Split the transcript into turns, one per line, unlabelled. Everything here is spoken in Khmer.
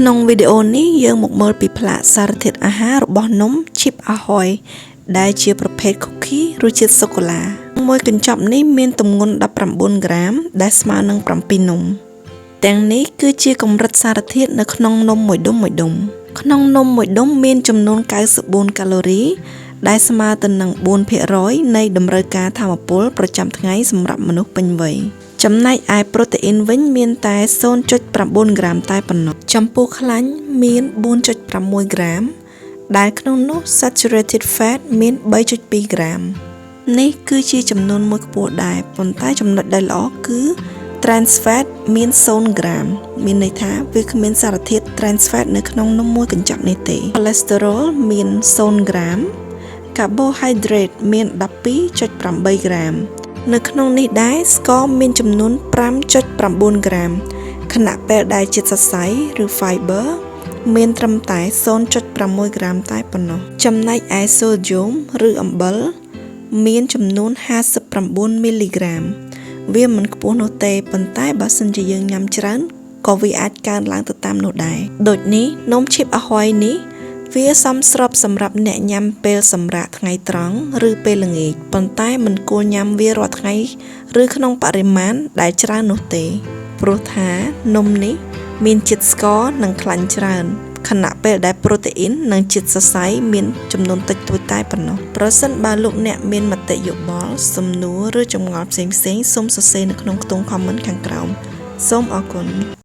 ក្នុងវីដេអូនេះយើងមកមើលពីផ្លាកសារធាតុអាហាររបស់នំ Chip Ahoy ដែលជាប្រភេទ cookie រសជាតិសូកូឡាមួយកញ្ចប់នេះមានទម្ងន់19ក្រាម ដែលស្មើនឹង7នំ ទាំងនេះគឺជាកម្រិតសារធាតុនៅក្នុងនំមួយដុំមួយដុំក្នុងនំមួយដុំមានចំនួន94កាឡូរី ដែលស្មើទៅនឹង4%នៃតម្រូវការថាមពលប្រចាំថ្ងៃសម្រាប់មនុស្សពេញវ័យចំណែកឯប្រូតេអ៊ីនវិញមានតែ0.9ក្រាមតែប៉ុណ្ណោះចំពោះខ្លាញ់មាន4.6ក្រាម ដែលក្នុងនោះ saturated fat មាន3.2ក្រាម នេះគឺជាចំនួនមួយខ្ពស់ដែរប៉ុន្តែចំណុចដែលល្អគឺ trans fat មាន0ក្រាម មានន័យថាវាគ្មានសារធាតុ trans fat នៅក្នុងនំមួយកញ្ចប់នេះទេ cholesterol មាន0ក្រាម carbohydrate មាន12.8ក្រាម នៅក្នុងនេះដែរស្ករមានចំនួន5.9ក្រាមខណៈពេលដែលជាតិសរសៃឬ fiber មានត្រឹមតែ0.6ក្រាមតែប៉ុណ្ណោះចំណែកឯសូដ្យូមឬអំបិលមានចំនួន59មីលីក្រាម វាមិនខ្ពស់នោះទេប៉ុន្តែបើសិនជាយើងញ៉ាំច្រើនក៏វាអាចកើនឡើងទៅតាមនោះដែរដូចនេះនំ Chip Ahoy នេះវាសមស្របសម្រាប់អ្នកញ៉ាំពេលសម្រាកថ្ងៃត្រង់ឬពេលល្ងាចប៉ុន្តែមិនគួរញ៉ាំវារាល់ថ្ងៃឬក្នុងបរិមាណដែលច្រើននោះទេ ព្រោះថានំនេះមានជាតិស្ករនិងខ្លាញ់ច្រើនខណៈពេលដែលប្រូតេអ៊ីននិងជាតិសរសៃមានចំនួនតិចតួចតែប៉ុណ្ណោះប្រសិនបើលោកអ្នកមានមតិយោបល់សំណួរឬចម្ងល់ផ្សេងៗសូមសរសេរនៅក្នុងខ្ទង់ comment ខាងក្រោមសូមអរគុណ។